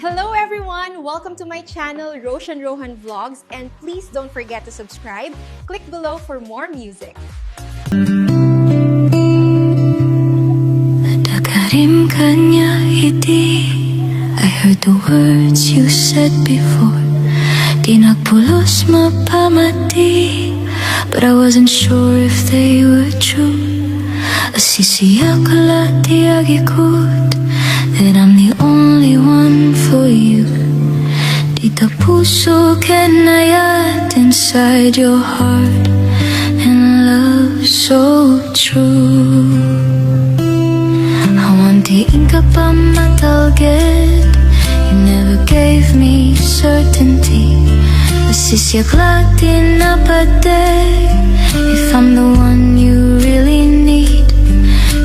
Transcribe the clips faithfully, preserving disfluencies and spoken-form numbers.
Hello everyone! Welcome to my channel, Roshan Rohan Vlogs, and please don't forget to subscribe. Click below for more music. Adda karim kaniak idi, I heard the words you said before. Di nagpulos mapamati, but I wasn't sure if they were true. Asisiak la ti agikut that I'm the only one for you. Dita puso ken ayat inside your heart, and love so true. Awan ti inka pamatalged, you never gave me certainty. Asisiak la ti napateg, if I'm the one you really need.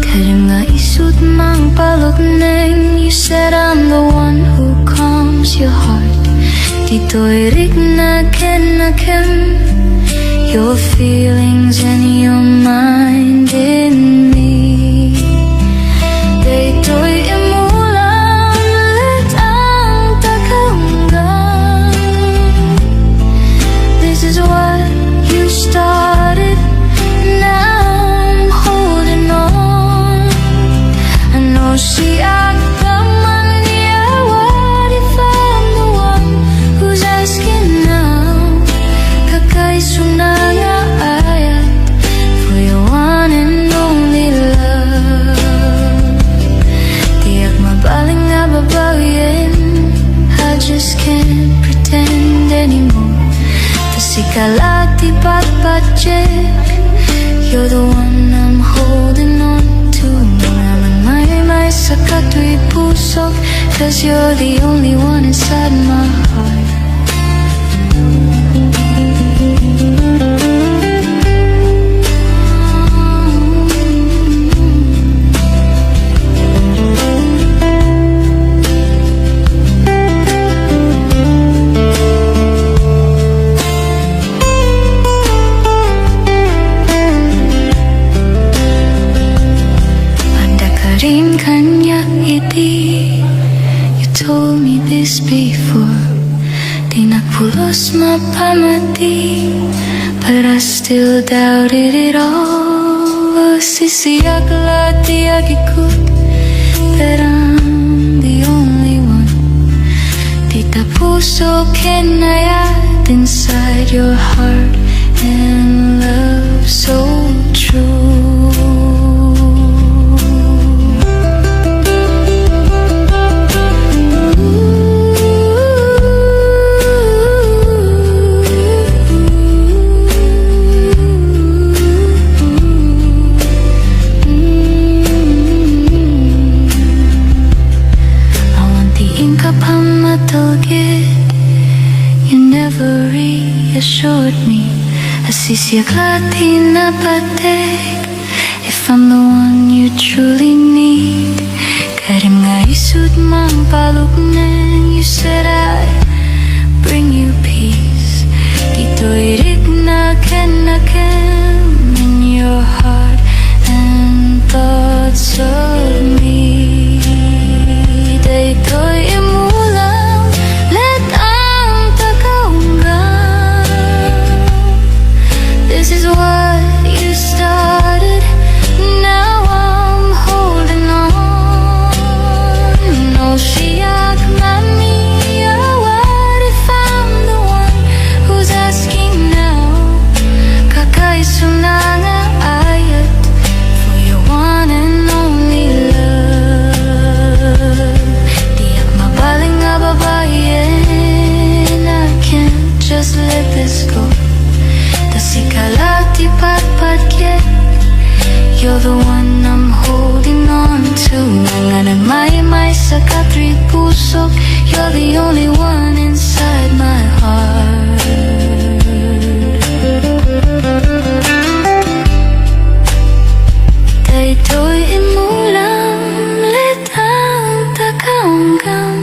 Karim nga isut' mangpalukneng, you said I'm the one who calms your heart. Ditoy rikna ken nakem, your feelings and your mind in me. Daytoy imulam, let-ang ta kaunggan. This is what you started, now I'm holding on. I know siak ta mangyawad if I'm the one who's asking now. Kakaisuna nga ayat for your one and only love. Diak mabalin nga babawiin, I just can't pretend anymore. Ta sika la ti patpateg, you're the one I'm holding on to. Nangngamaymay sa katoy pusok, 'cause you're the only one inside my heart. Adda karim kaniak idi, you told me this before. Di nagpulos mapamati, but I still doubted it all. Asisiak la ti agikut that I'm the only one. Dita puso ken ayat inside your heart, and love so true. Awan ti inka pamatalged, you never reassured me. Asisiak la ti napateg, if I'm the one you truly need. Karim nga isut' mangpalukneng, you said I bring you peace. Ditoy rikna ken nakem, in your heart and thoughts of me. Daytoy imulam, let-ang ta kaunggan. This is what you started, now I'm holding on. No siak mangyawad if I'm the one who's asking now. Kakaisuna nga ayat for your one and only love. Diak mabalin nga babawiin, I can't just let this go. Ta sika la ti patpateg, you're the one I'm holding on to. Nangngamaymay sa katoy pusok, you're the only one inside my heart. Daytoy imulam, let-ang ta kaunggan.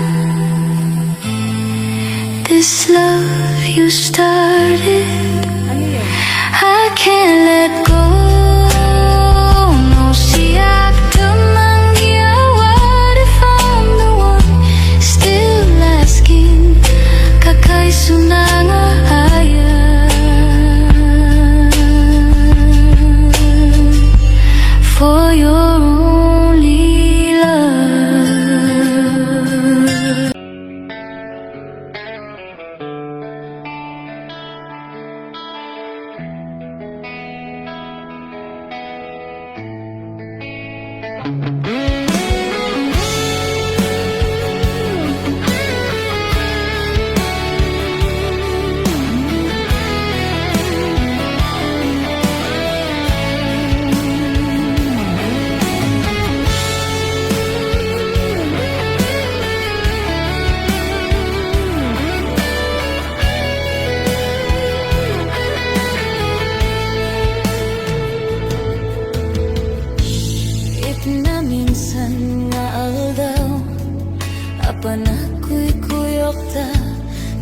This love you started, I can't let go. No siak ta mangyawad if I'm the one still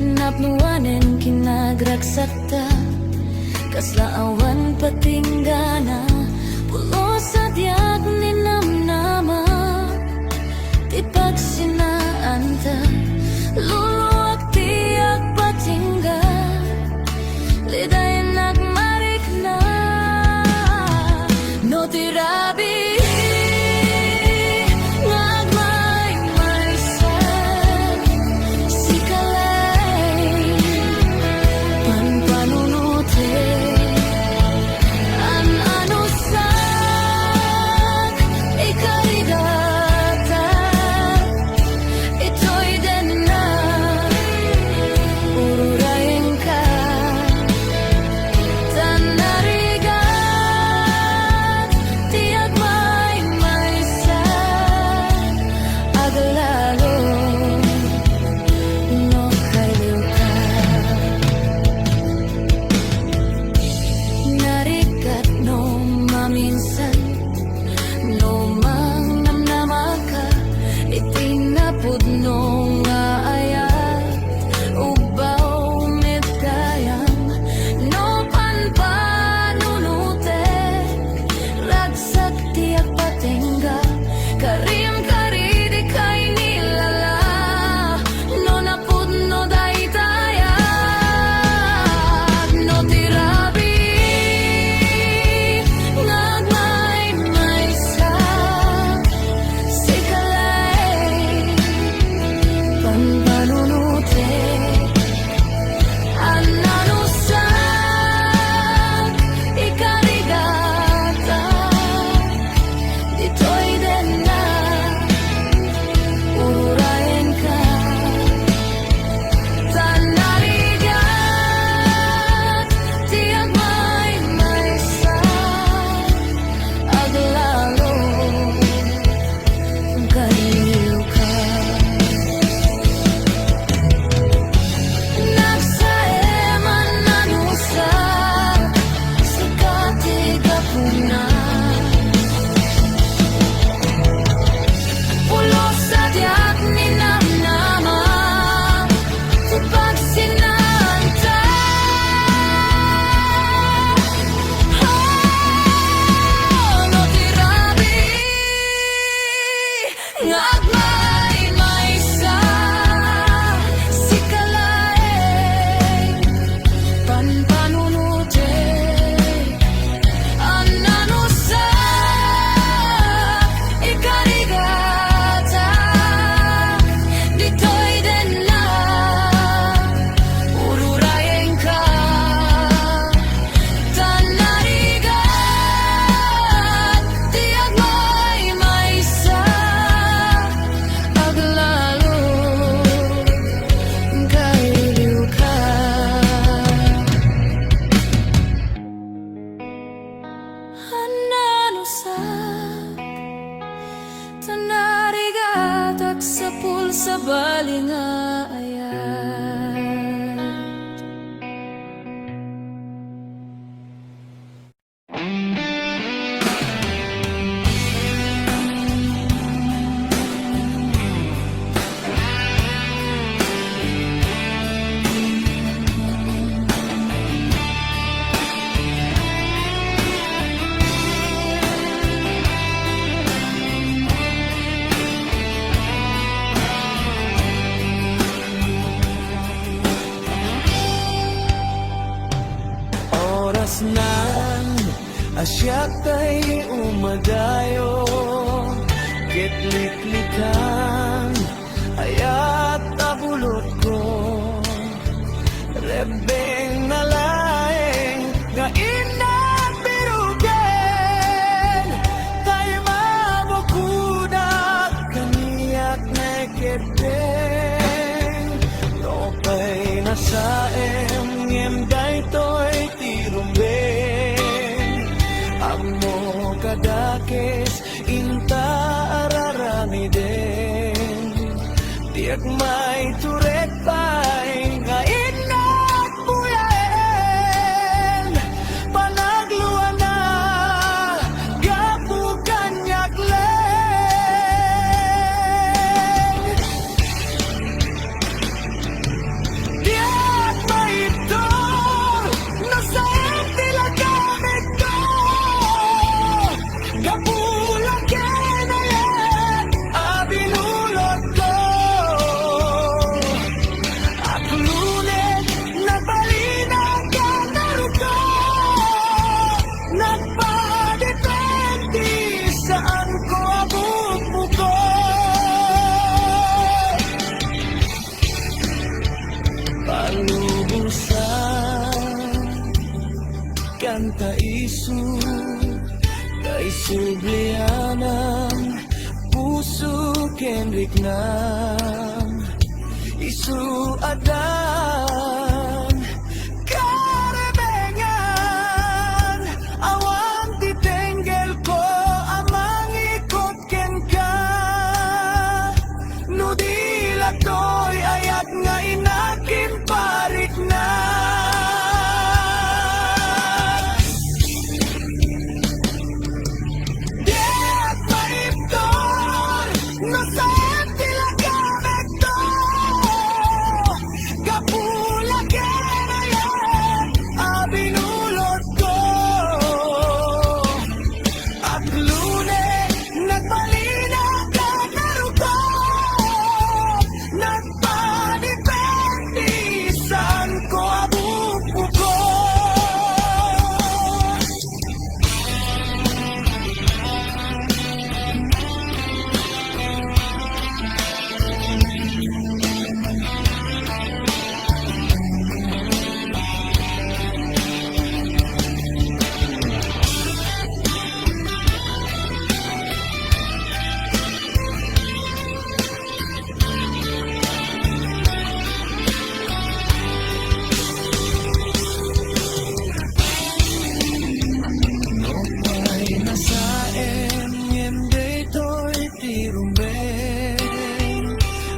Napnoanen kinagragsakta, kasla awan patinggana, pulos a diak ninamnama. Ti pagsinaanta, luluak ti agpatingga, lidaynak marikna. No ti rabii nga agmaymaysa, sika laeng panpanunotek. An-anusak, ikarigatak, itoy dennak, ururayenka, ta narigat ti agmaymaysa, aglalo no kailiwka. Narigat no maminsan, no mangnamnamaka iti napudno nga ayat, ugbaw met gayam no panpanunotek. Ragsak ti agpatingga, karim kari dikay nilala. No napudno daytay a, no ti rabii nga agmaymaysa, sika laeng panpanunotek. An-anusak, ikarigatak, ditoy dennak, ururayenka, ta narigat ti agmaymaysa, aglalo kailiwka. Nagsaem a nanusa, sika ti gapuna. Pulos a diak ninamnama ti pagsinaanta. Oh, no ti rabii nga agmaymaysa, sika laeng panpanunotek. An-anusak, ikarigatak, ditoy dennak, ururayenka, ta narigat ti agmaymaysa, aglalo kailiwka. An-anusak, ta narigatak sapul sabali nga ayat. Orasnan a siak tay umadayo ket liklikan, ayat a bulotko. Rebbeng nalaeng nga innak birugen, tay mabukodak kaniak ne keddeng. No pay nasaem ngem daytoy ti rumbeng, ammok a dakes inta araramiden. Diak maiturek pay nga innak buya Ta isu, ta isublianam, puso ken riknam, isu addan karebengan, awan ti tenggel ko a mangikot kenka. No di la toy ayat nga inakin parikna. Diak maiptor no saan ti lagamekto. Gapu la ken ayat a binulotko. Aklone, nagbalina, nagnaruko, nagpaniperti, saan ko a bukbukon. Nupay nasaem ngem daytoy ti rumbeng,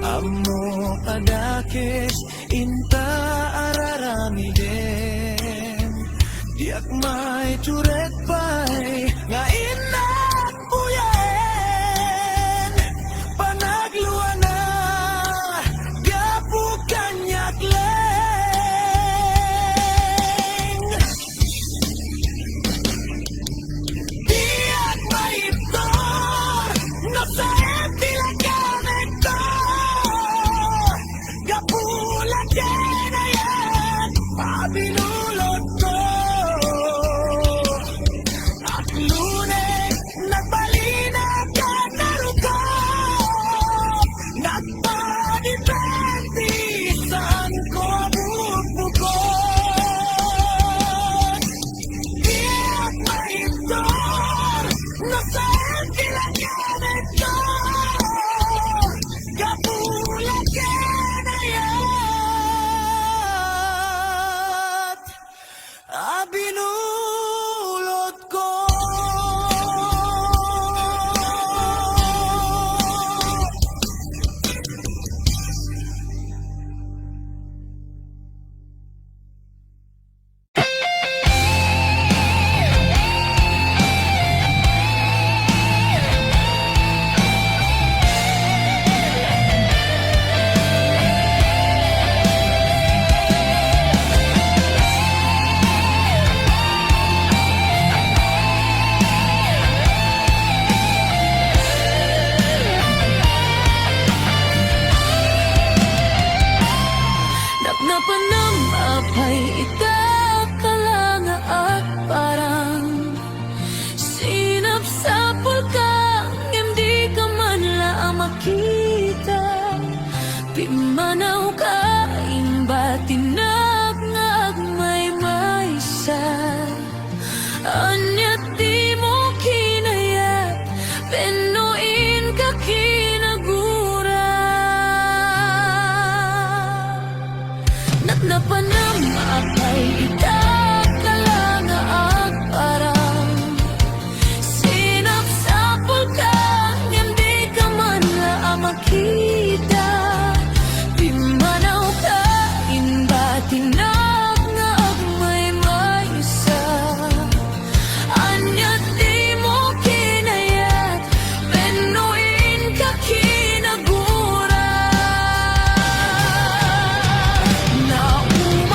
ammo a dakes inta a raramiden. Diak maitured pay nga innak buyaen, panagluana gapu kaniak laeng. Diak maiptor no saan ti lagamekto. Gapu la ken ayat a binulotko. Aklone, nagbalina, nagnaruko, nagpaniperti, saan ko a bukbukon. Diak maiptor no saan ti lagamekto. Gapu la ken ayat a binulotko. Napnapanam apay ita kala nga agparang? Sinapsapulka, ngem dika man la a makita. Pimmanawka, imbatinak nga agmaymaysa. Ania ti dimo kinayat, wenno inka kinagura? Napnapanam apay ita kala nga agparang? Sinapsapulka, ngem dika man la a makita. Pimmanawka, imbatinak nga agmaymaysa. Ania ti dimo kinayat, wenno inka kinagura? Nauma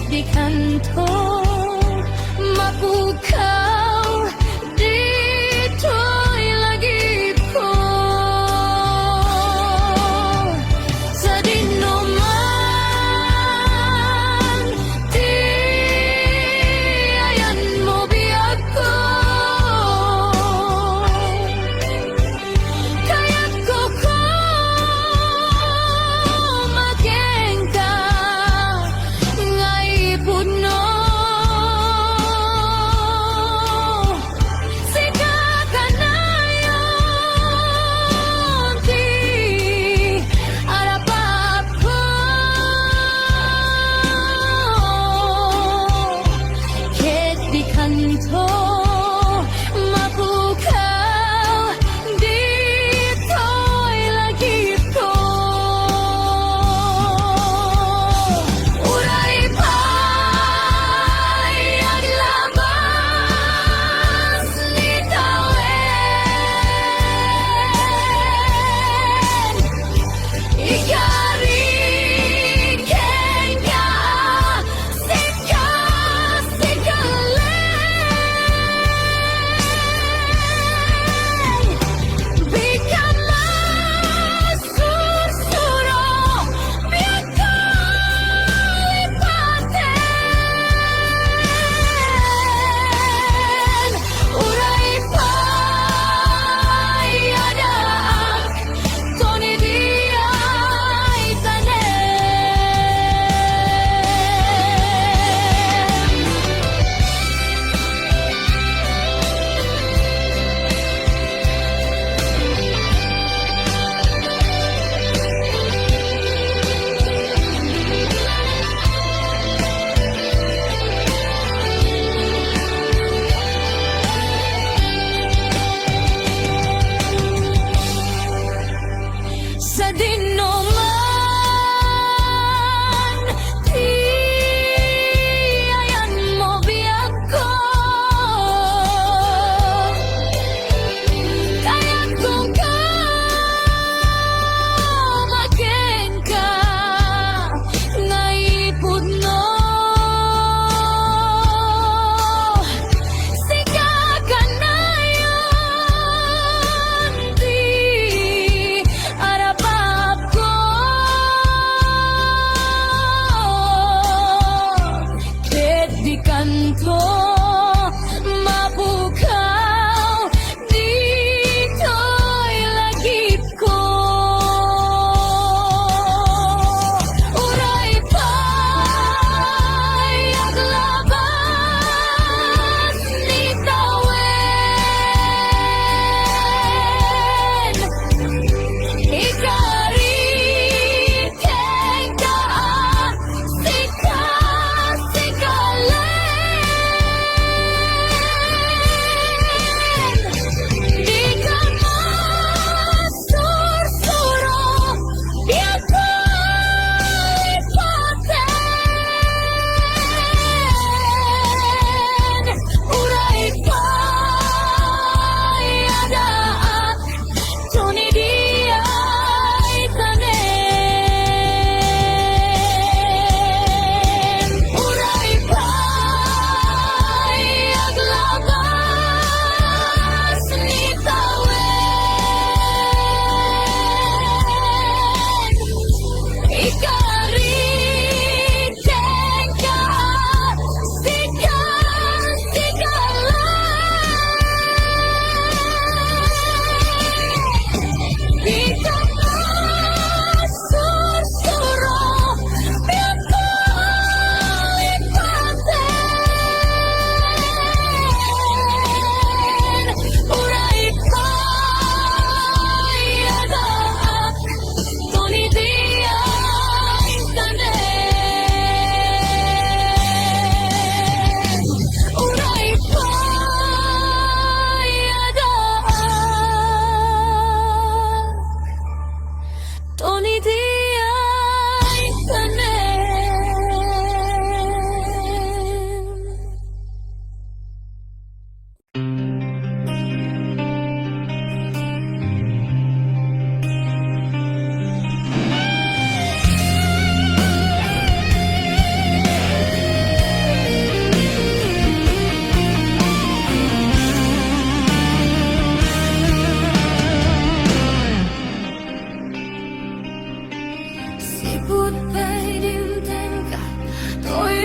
Dikanto mapukaw ditoy lagipko. Sadinoman ti ayanmo, biagko, kayatko koma kenka nga ipudno.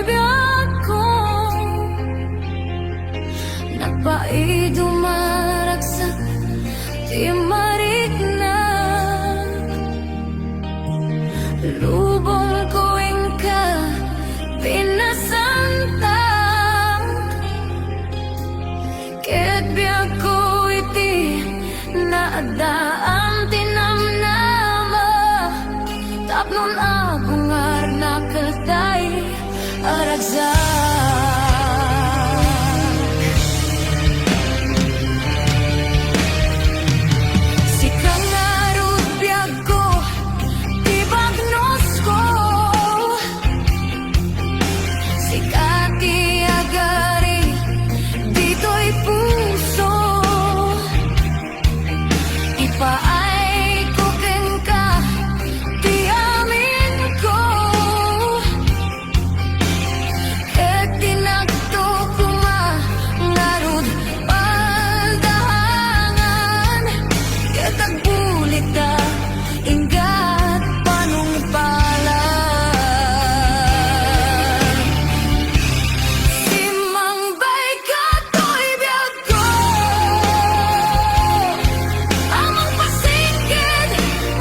biagko, napaido maragsak ti marikna. Lubongko inka pinasanta, ket biagko iti naadaan ti namnama, tapno abungarnak ketdi a ragsak. Sika ngarud biagko, ti bagnosko. Sika ti agari ditoy puso. Ipaayko kenka ti aminko. Ket dinakto koma ngarud paldaangan, ket agbulita inggat panungpalan. Simmangbayka toy biag Amang pasingked,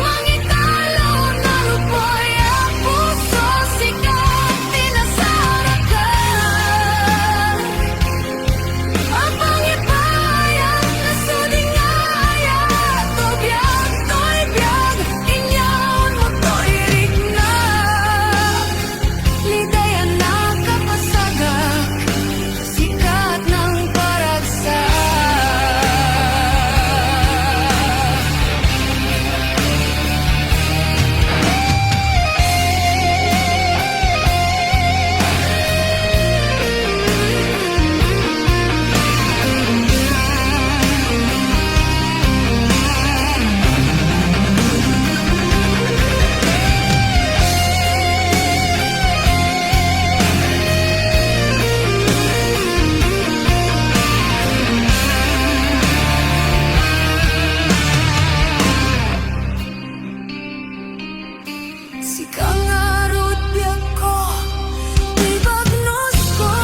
mangitalon, nalupoy a puso, sika ti nasarakan. Apangipaya, nasudingaya, to biag, toy biag, inyaon mo toy rikna. Ni dayana kapasagak, sikat ng paragsak. Sika ngarud biagko, ti bagnosko.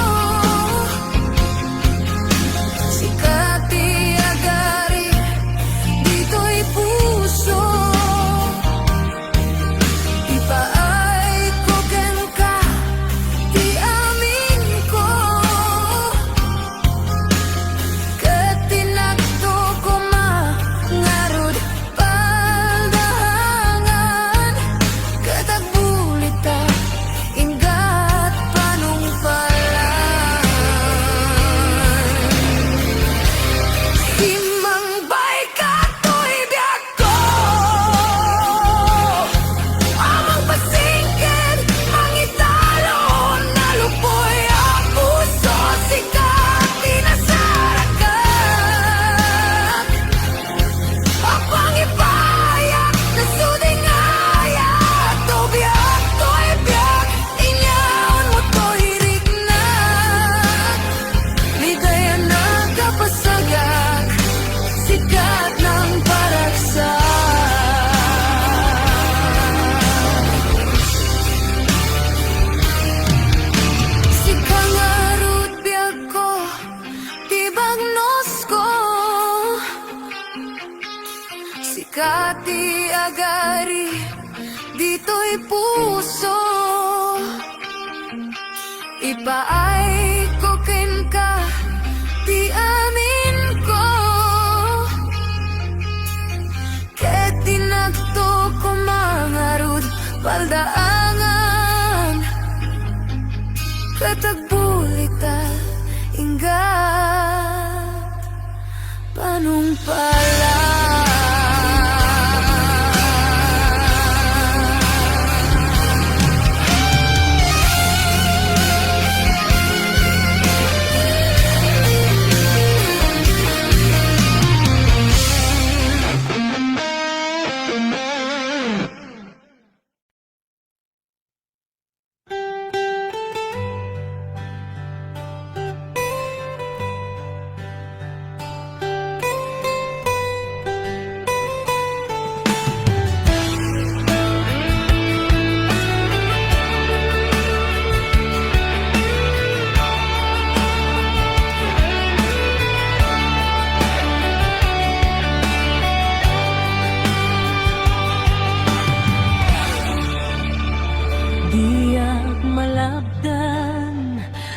Sika ti agari ditoy puso. Ipaayko kenka ti aminko. Ket dinakto koma ngarud paldaangan, ket agbulita inggat panungpalan. Simmangbayka toy biag ko. Amang pasingked, mangitalon, nalupoy a puso, sika ti nasarakan. Apangipaya, nasudingaya, to biag, toy biag, inyaon mo toy rikna. Ligaya na kapasagak, sikat ng paragsak. Sika ngarud biag ko, ti bagnos ko. Sika ti agari ditoy puso. Ipaayko kenka ti aminko. Ket dinakto koma ngarud paldaangan. Ket agbulita ingga panungpalan.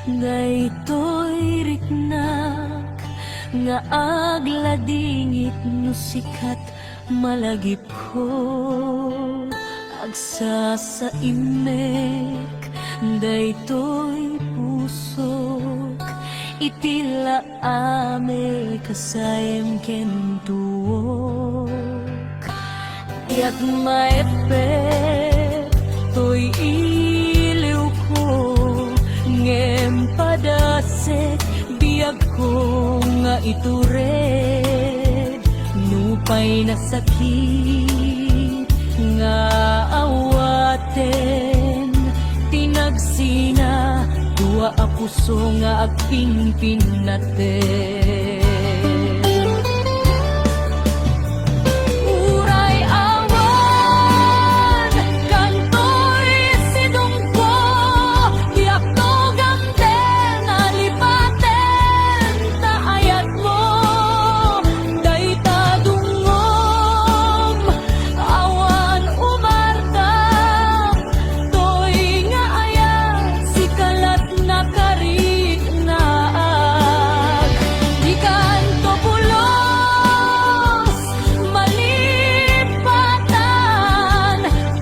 Daytoy riknak nga agladingit no sika ti malagipko, agsasaimek daytoy pusok iti laamik a saem ken tuok. Diak maepek toy iliwko, ngem padasek biagko nga itured. Nupay nasakit nga awaten, tinagsina dua a puso nga agpinpinnate. Uray awan kantoy sidongko, diakto gamden a lipaten ta ayatmo. Dayta dungngom, awan umarta, toy nga ayat, sika lat nakariknaak. Dikanto pulos malipatan,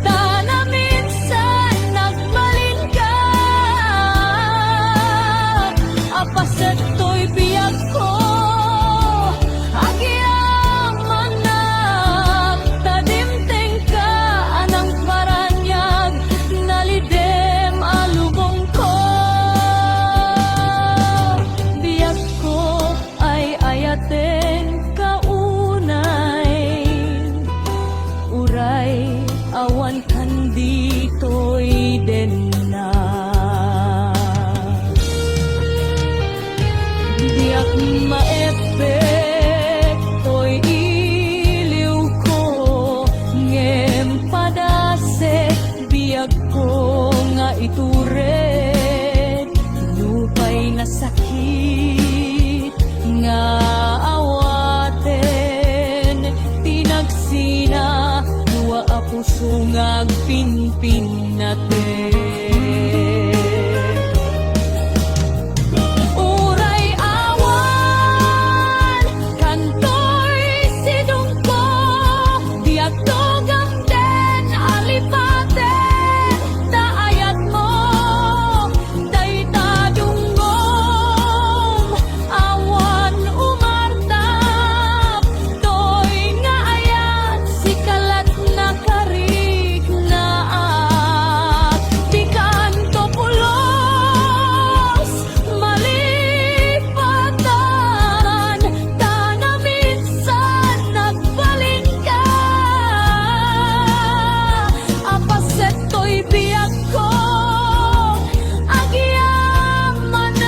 ta naminsan nagbalinka. Apaset toy biagko, agyamanak, ta dimtengka a nangparaniag, nalidem a lubongko. Biagko, ay-ayatenka unay, uray awan kan ditoy denna. Diak maepek toy iliwko, ngem padasek biagko nga itured. Nupay nasakit nga awaten, tinagsina dua a puso nga agpinpinnate. Uray awan kantoy sidongko, diakto gamden a lipaten ta ayatmo. Dayta dungngom, awan umartap, toy nga ayat, sika lat nakariknaak. Dikanto pulos malipatan, ta naminsan nagbalinka. Apaset toy biagko, agyamanak,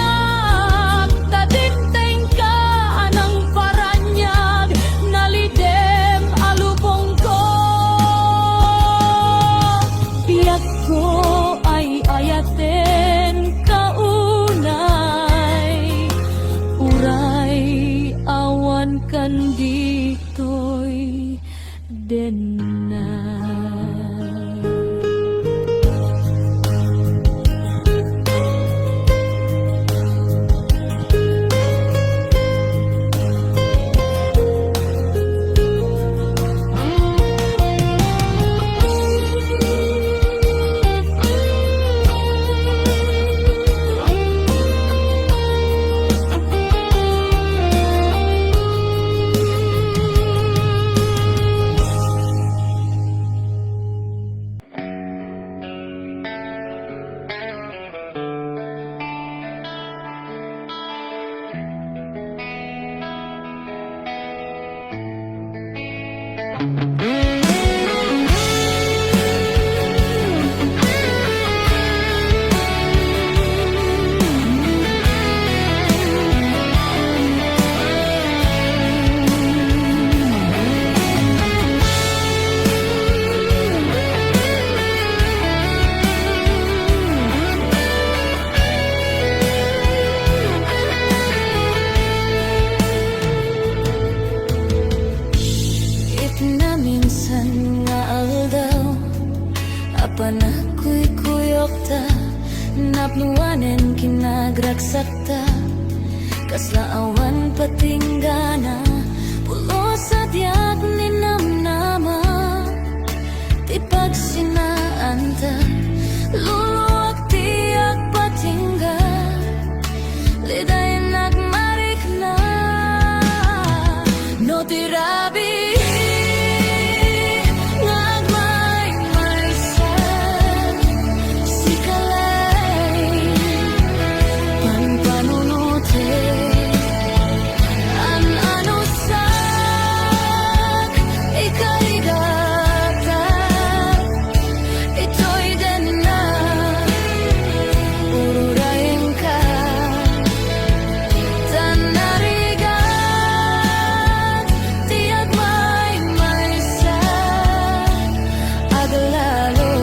ta dimtengka a nangparaniag, nalidem a lubongko. Biagko, ay-ayatenka unay, uray awan kan ditoy denna. Sakta, kasla awan patinggana, pulos a diak ninamnama ti pagsinaanta, luluak ti agpatingga, lidaynak marikna. No ti rabii nga agmaymaysa, sika laeng panpanunotek. An-anusak, ikarigatak, itoy dennak, ururayenka. Ta narigat ti agmaymaysa, aglalo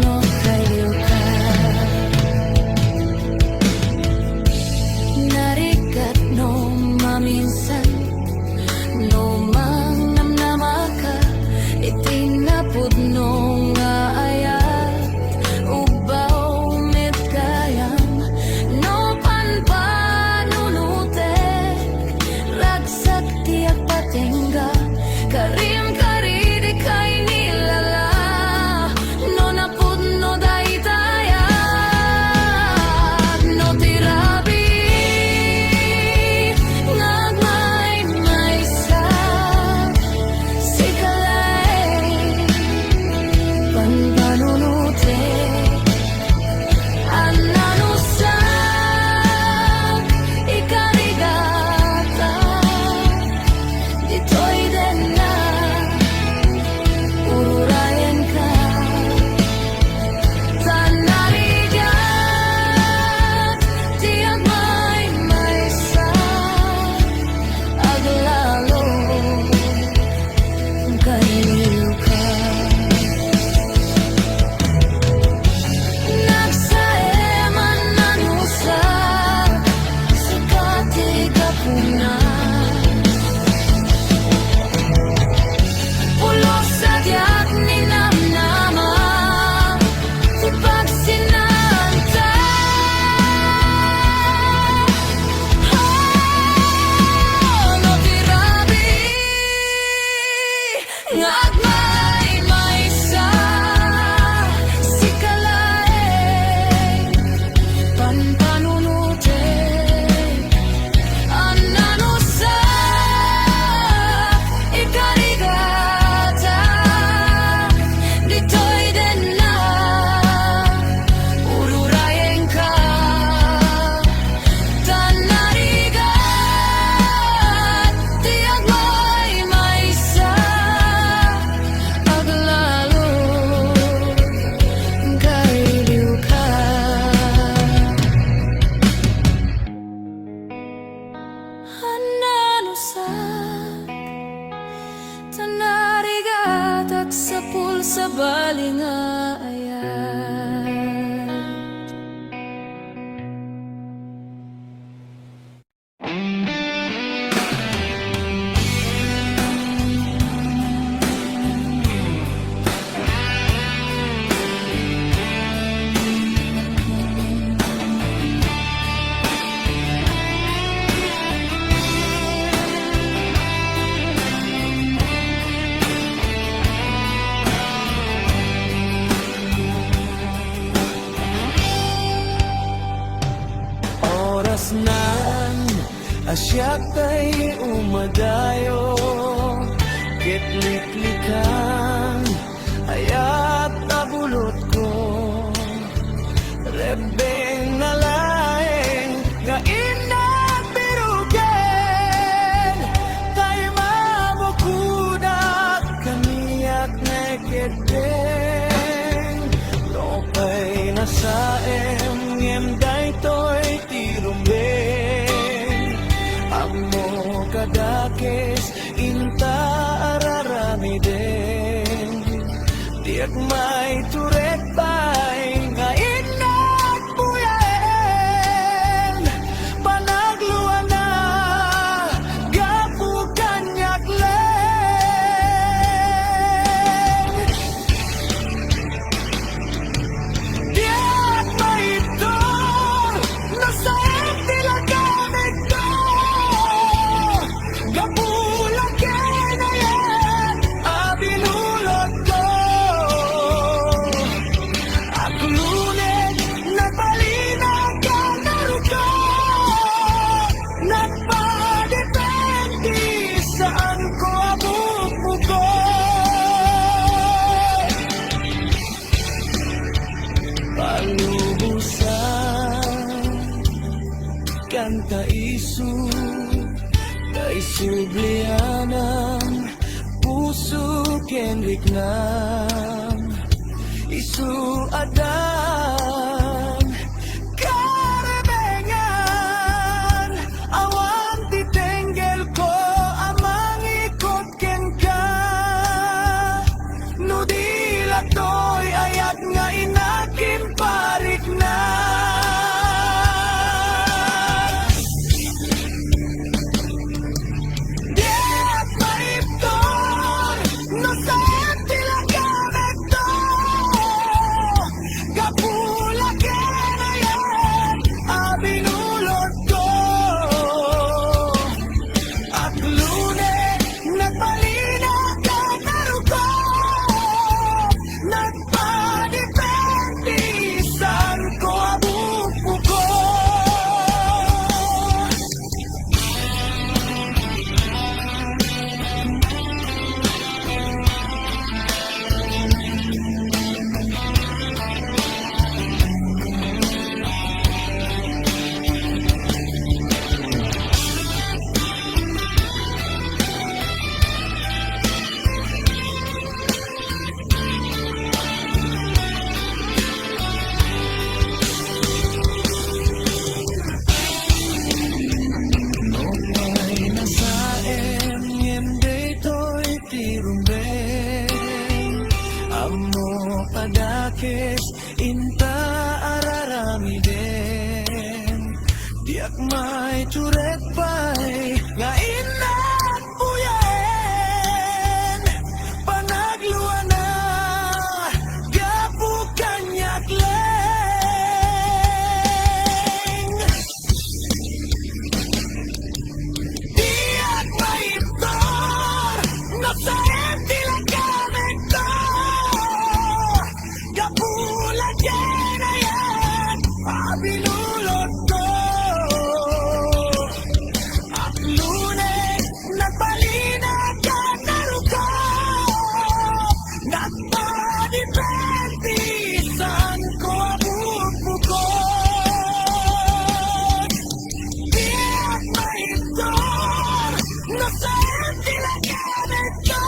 no kailiwka. Narigat no maminsan, no mangnamnamaka iti napudno nga ayat, ubbaw met gayam no panpanunotek, ragsak ti agpatingga, karim kari dikay nilala, no napudno daytaya. No ti rabii nga agmaymaysa, sika laeng panpanunotek. An-anusak, ikarigata, ditoy dennak, ururayenka. Ta narigat ti agmaymaysa, aglalo kailiwka. Nagsaem a nanusak, sika ti gapuna. Pulos a diak ninamnama ti pagsinaanta. Oh, no ti rabii nga agmaymaysa, sika laeng panpanunotek. An-anusak, ikarigata, ditoy dennak, ururayenka. Ta narigat ti agmaymaysa, aglalo kailiwka. An-anusak, ta narigat agsapul sabali nga ayat. Orasnan a siak tay umadayo ket liklikan ayat a bulotko. Rebbeng nalaeng nga innak birugen, tay mabukodak kaniak nga ikeddeng. Nupay nasaem ngem daytoy ti rumbeng, ammo kadakes inta a raramiden. Diak maiturek pay nga innak Ta isu, ta isu blianam, puso ken riknam. Isu adan karebengan, awan ti tenggel ko a mangikot kenka. No di la toy ayat nga inakim parikna. Diak maibtur no saan ti lagamekto. Gapu la ken ayat a binulotko. Aklune, nagbalina, kanaruko, nagpadiperti, sanko a bukbuko. No pay nasaem ngem daytoy ti rumbeng, ammo padakes inta araramiden. Diak maitured pay nga innak uyaen, panagluana gapu kaniak laeng. Diak maibtur no saan ti lagamekto. Gapu la ken ayat a binulotko. Aklune, nagbalina, kanaruko, nagpadiperti, sanko a bukbukon. Diak maibtur no saan ti lagamekto.